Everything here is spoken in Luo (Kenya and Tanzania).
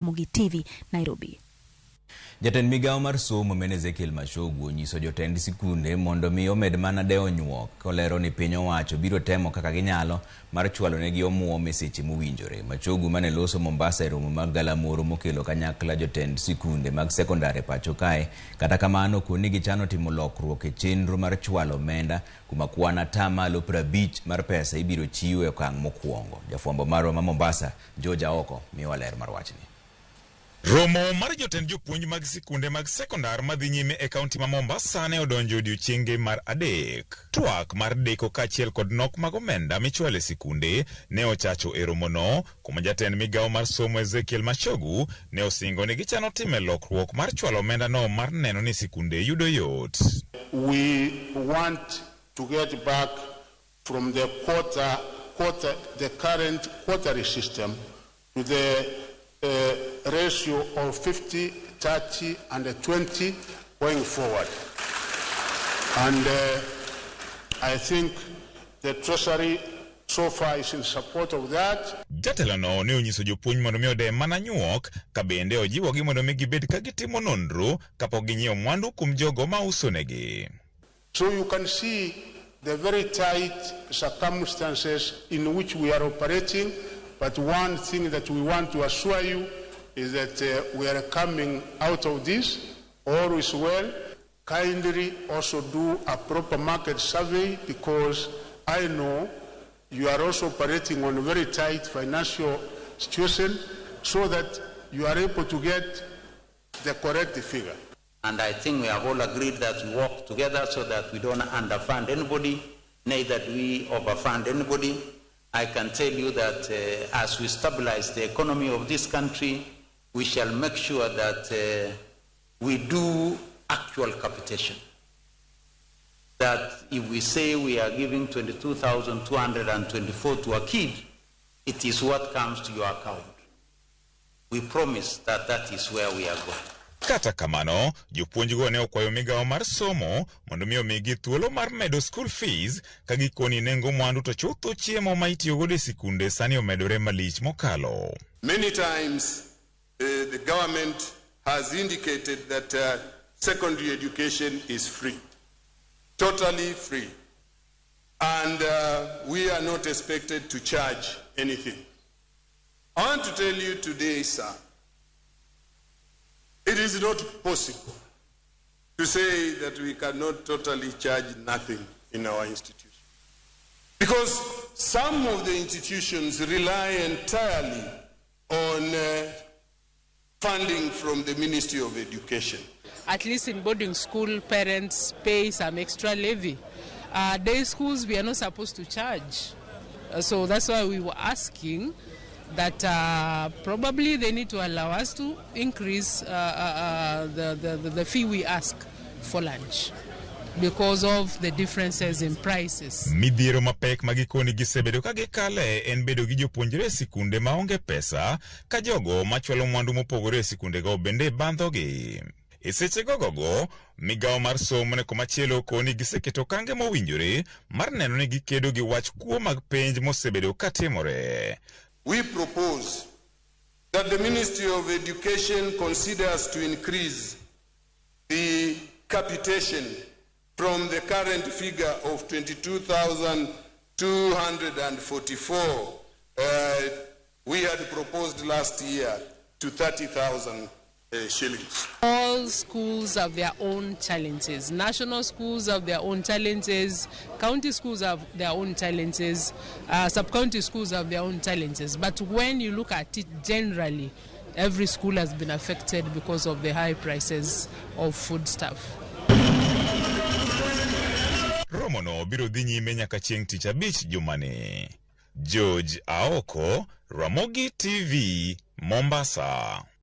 Ramogi TV, Nairobi. Jatend migawo mar somo men Ezekiel Machogu onyiso jotend sikunde mondo mi omed mana dewo nyuok kolero ni piny owacho biro temo kaka ginyalo mar chwalo negi omuom e seche mowinjore. Machogu mane loso Mombasa e romo mag galamoro mokelo kanyakla jotend sikunde mag sekondar e pacho kae. Kata kamano koni gichano timo lokruok e chenro mar chwalo omenda kuma kwan atamalo 50 mar pesa ibiro chiwo e okang' mokwongo. Jafwambo marwa ma Mombasa, George Aoko, miyowa ler mar wachni. Romo mar jotend jopuonj mag sikunde mag sekondar madhi nyime e kaunti ma Mombasa ne odonjo odiochienge mar adek. Twak mar deko kaachiel kod nok mag omenda michwalo e sikunde ne ochacho e romono, kuma jatend migawo mar somo Ezekiel Machogu ne osingo ni gichano time lokruok mar chwalo omenda no mar neno ni sikunde yudo yot. We want to get back from the quota, quota, the current quarterly system to the ratio of 50, 30, and 20 going forward. And I think the Treasury so far is in support of that. Jatelono ne onyiso jopuonj mondo mi ode mana nyuok ka bende ojiwogi mondo mi gibed ka gitimo nonro kapok ginyiewo mwandu kuom jogo ma usonegi. So you can see the very tight circumstances in which we are operating. But one thing that we want to assure you is that we are coming out of this, all is well. Kindly also do a proper market survey, because I know you are also operating on a very tight financial situation, so that you are able to get the correct figure. And I think we have all agreed that we work together so that we don't underfund anybody, neither do we overfund anybody. I can tell you that as we stabilize the economy of this country, we shall make sure that we do actual capitation. That if we say we are giving 22,224 to a kid, it is what comes to your account. We promise that that is where we are going. Kata kamano, jopuonjgo ne okwayo migawo mar somo mondo mi omigi thuolo mar medo school fees ka gikoni nengo mwandu to chutho chiemo ma itiyogodo e sikunde sani omedore malich mokalo. Many times the government has indicated that secondary education is free, totally free. And we are not expected to charge anything. I want to tell you today, sir, it is not possible to say that we cannot totally charge nothing in our institution. Because some of the institutions rely entirely on funding from the Ministry of Education. At least in boarding school, parents pay some extra levy. Day schools, we are not supposed to charge. So that's why we were asking that probably they need to allow us to increase the fee we ask for lunch because of the differences in prices. Midhiero mapek ma gikoni gisebedo ka gikale en bedo gi jopuonjre e sikunde maonge pesa ka jogo machwalo mwandu mopogore e sikundego bende bandhogi. E seche gogogo, migawo mar somo ne komachielo koni giseketo okange mowinjore mar neno ni gikedo gi wach kuo mag penj mosebedo katimore. We propose that the Ministry of Education considers to increase the capitation from the current figure of 22,244 we had proposed last year to 30,000 shillings. All schools have their own challenges. National schools have their own challenges. County schools have their own challenges. Sub-county schools have their own challenges. But when you look at it generally, every school has been affected because of the high prices of foodstuff. Romono biro dhi nyime nyaka chieng' tich abich jumani. George Aoko, Ramogi TV, Mombasa.